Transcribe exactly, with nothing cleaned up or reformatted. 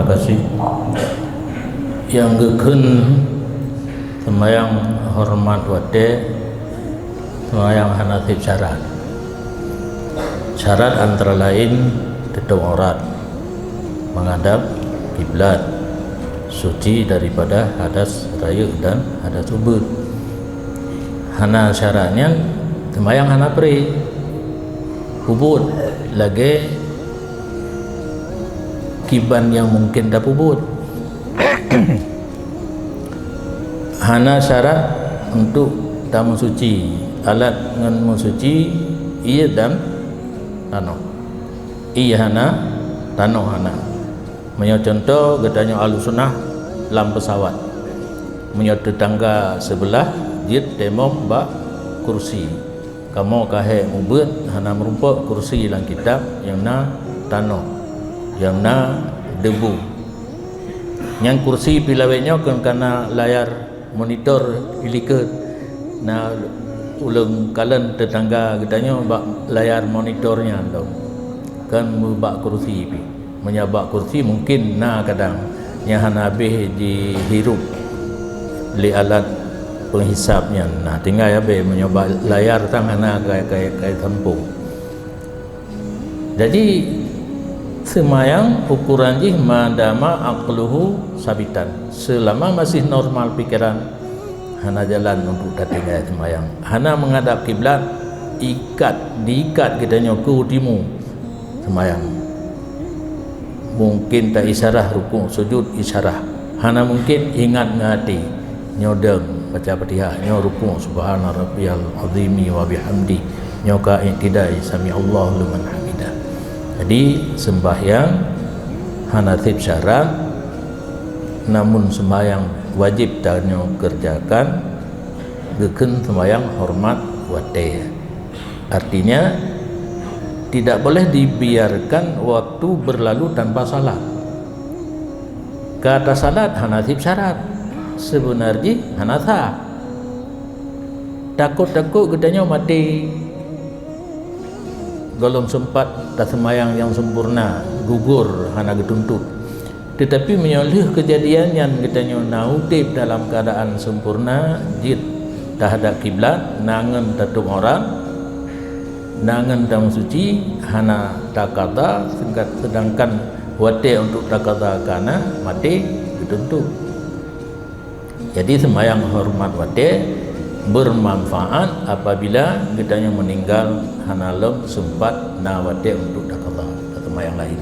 Terima kasih. Nyang geukheun seumayang horeumat watée, seumayang hana sép syarat. Syarat antara laén tutôp aurat, menghadap kiblat, suci daripada hadas rayeuk dan hadas ubeut. Hana syarat nyan, seumayang hana pré. Peubuet lagée kiban nyang mungken tapeubuet. Hana syarat untuk tameusuci, alat ngon meusuci ié dan tanoh. Ié hana, tanoh hana. Meunyoe cuntoh, geutanyoe ahlu sunnah lam peusawat. Meunyoe teutangga seubeulah jeuet tayamum bak kursi. Kamoe ka hék mubuet hana meurumpok kursi lam kitab nyang na tanoh, nyang na debu. Nyan kursi pih lawét nyoe kon kana layar monitor pih likot. Na ulôn kalon teutangga geutanyoe bak layar monitor nyan dong, kon bak kursi pih. Meunyoe bak kursi mungken na kadang nyang hana habéh jihirup lé alat penghisab nyan. Nah, tinggai habéh meunyoe bak layar tan hana kai, kai, kai tampông. Jadi, seumayang ukuran jih ma dama aqluhu sabitan. Selama masih normal pikeran, hana jalan untuk tatinggai seumayang. Hana menghadap kiblat, ikat, diikat geutanyoe keu timu seumayang. Mungken ta isyarah rukuk sujud isyarah. Hana mungken ingat ngon até. Nyoe dong baca Fatihah, nyoe rukuk subhana rabbiyal azimi wa bihamdi. Nyoe ka iktidai sami Allahu liman hamidah. Jadi sembahyang hana sép syarat, namun sembahyang wajib tanyoe kerjakan geukheun sembahyang hormat watée. Artinya, tidak boleh dibiarkan waktu berlalu tanpa salat. Ka tasalat hana sép syarat, seubeuna jih hana sah. Takot-takot geutanyoe maté gohlom seumpat taseumayang nyang sempurna, gugur hana geutuntot. Teutapi meunyoe lheueh keujadian nyan geutanyoe na udeb dalam keuadaan sempurna jeuet tahadap kiblat, na ngon tatôp aurat, na ngon tameusuci, hana takada, seungkat-, seudangkan watée untuk takada ka na, maté geutuntot. Jadi, seumayang horeumat watée beumanfaat apabila geutanyoe meuninggal hana lom seumpat na watée untuk takada, taseumayang laén.